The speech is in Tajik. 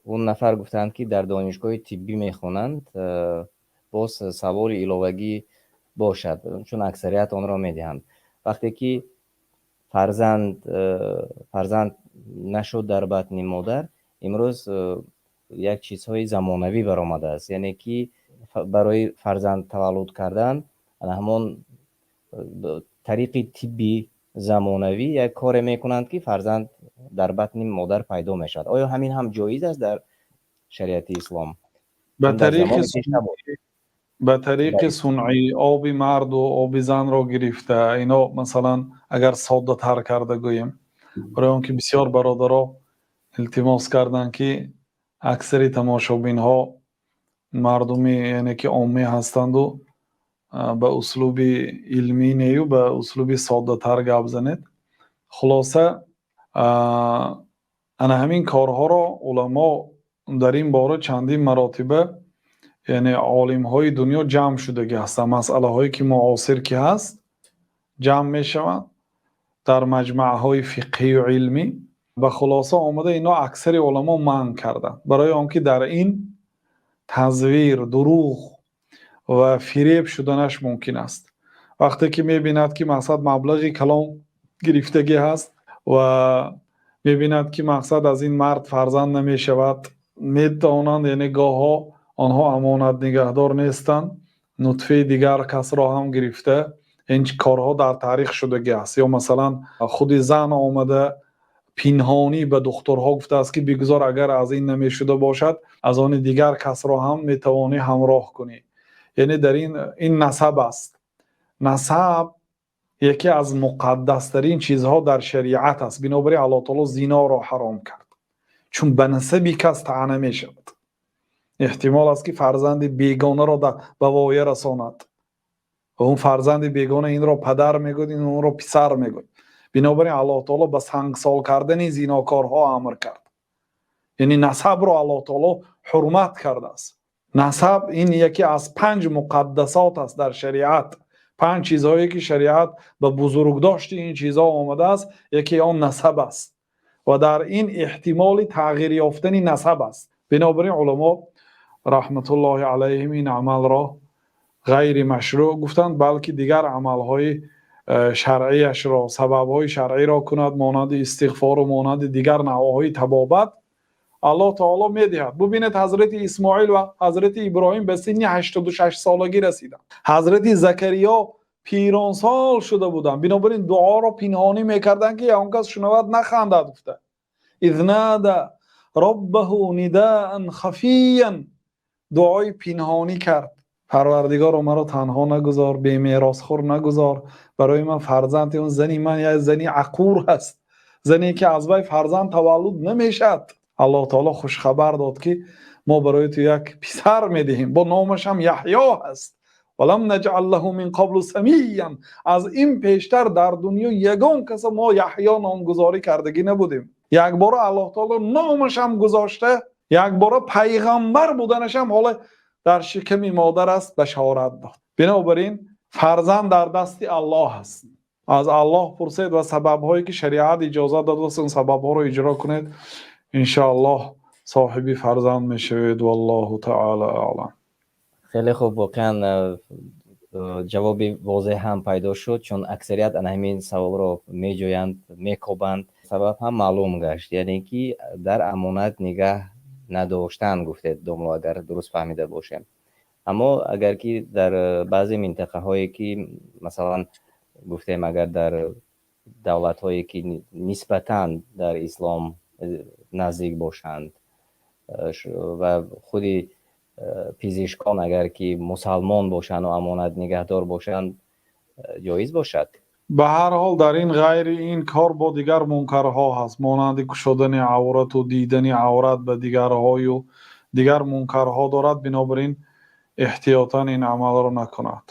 Он нафар гуфтанд, ки дар донишгоҳи тиббӣ мехонанд. Боз саволи иловагӣ бошад, чун аксарият онро медиҳанд. Вақте ки фарзанд нашуд дар батни модар, имрӯз як чизҳои замонавӣ баромадааст, яъне ки барои фарзанд таваллуд кардан ҳамон тариқи тибби замонавӣ як коре мекунанд, ки фарзанд дар батни модар пайдо мешавад. Оё ҳамин ҳам ҷоиз аст дар шариати ислом? Ба тариқи сунъӣ оби марду оби занро гирифта ино, масалан, агар соддатар карда гӯем, барои он ки бисёр бародаро илтимос карданд, ки аксари тамошобинҳо мардуми, яъне ки оммӣ ҳастанду ба услуби илмӣ нею ба услуби соддатар гап занед. Хулоса, ана ҳамин корҳоро уламо дар ин бора чандин маротиба, яъне олимҳои дунё ҷамъ шудагӣ ҳастанд. Масъалаҳое ки муосир ки ҳаст, ҷамъ мешаванд дар маҷмаъҳои фиқҳию илмӣ, ба хулоса омада ино аксари уламо манъ карданд, барои он ки дар ин тазвир, дурӯғ ва фиреб шуданаш мумкин аст. Вақте ки мебинад, ки мақсад маблағи калон гирифтагӣ ҳаст ва мебинад, ки мақсад аз ин мард фарзанд намешавад, метавонанд, яъне гоҳҳо онҳо амонатнигаҳдор нестанд, нутфаи дигар касро ҳам гирифта, ин корҳо дар таърих шудагӣ аст. Ё масалан, худи зан омада пинҳонӣ ба духтурҳо гуфтааст, ки бигузор, агар аз ин намешуда бошад, аз они дигар касро ҳам метавонӣ ҳамроҳ кунӣ. Яъне дар ин насаб аст. Насаб яке аз муқаддастарин чизҳо дар шариат аст. Бинобар ин Аллоҳ таоло зиноро ҳаром кард, чун ба насаби кас таъна мешавад. Эҳтимол аст, ки фарзанди бегонаро ба воя расонад ва он фарзанди бегона инро падар мегӯяд, ин онро писар мегӯяд. Бинобар ин Аллоҳ таоло ба сангсор кардани зинокорҳо амр кард. Яъне насабро Аллоҳ таоло ҳурмат кардааст. Насаб ин яке аз панҷ муқаддасот аст дар шариат. Панҷ чизҳое ки шариат ба бузургдошти ин чизҳо омадааст, яке он насаб аст ва дар ин эҳтимоли тағйир ёфтани насаб аст. Бинобар ин уламо раҳматуллоҳи алайҳим ин амалро ғайри машрӯъ гуфтанд, балки дигар амалҳои шаръияшро, сабабҳои шаръиро кунад, монанди истиғфору монанди дигар навъҳои табобат. Аллоҳ таоло медиҳад. Бубинед, ҳазрати Исмоил ва ҳазрати Иброҳим ба синни 86 солагӣ расиданд. Ҳазрати Закариё пиронсол шуда буданд, бинобар ин дуоро пинҳонӣ мекарданд, ки он кас шунавад, нахандад гуфта. إذ نادى ربه نداء خفيا, дуои пинҳонӣ кард: «Парвардигоро, маро танҳо нагузор, бемеросхӯр нагузор, барои ман фарзанд». Он зани ман як зани ақур ҳаст, зане ки аз вай фарзанд таваллуд намешавад. Аллоҳ таоло хушхабар дод, ки мо барои ту як писар медиҳем, бо номаш ҳам Яҳё ҳаст. ولم نجعل له من قبل سميا. Аз ин пештар дар дунё ягон каса мо Яҳё номгузорӣ кардагӣ набудем. Якбора Аллоҳ таоло номашам гузошта, якбора пайғамбар буданашам ҳоло дар шиками модар аст башорат дод. Бинобар ин фарзанд дар дасти Аллоҳ аст. Аз Аллоҳ пурсед ва сабабҳое ки шариат иҷозат додааст, он сабабҳоро иҷро кунед, иншоаллоҳ соҳиби фарзанд мешавед. والله تعالى أعلم. Хеле хуб, воқеан ҷавоби возеҳ ҳам пайдо шуд, чун аксарият ана ҳамин саволро меҷӯянд, мекобанд. Сабаб ҳам маълум гашт, яъне ки дар амонат нигаҳ надоштан гуфтед, домло, агар дуруст фаҳмида бошем. Аммо агар ки дар баъзе минтақаҳое ки, масалан, гуфтем, агар дар давлатҳое ки нисбатан дар ислом наздик бошанд ва худи пизишкон агар ки мусалмон бошанд ва амонат нигаҳдор бошанд, ҷоиз бошад. Ба ҳар ҳол, дар ин ғайри ин кор бо дигар мункарҳо ҳаст, монанди кушодани аврату дидани аврат ба дигарҳою дигар мункарҳо дорад. Бинобар ин эҳтиётан ин амалро накунад.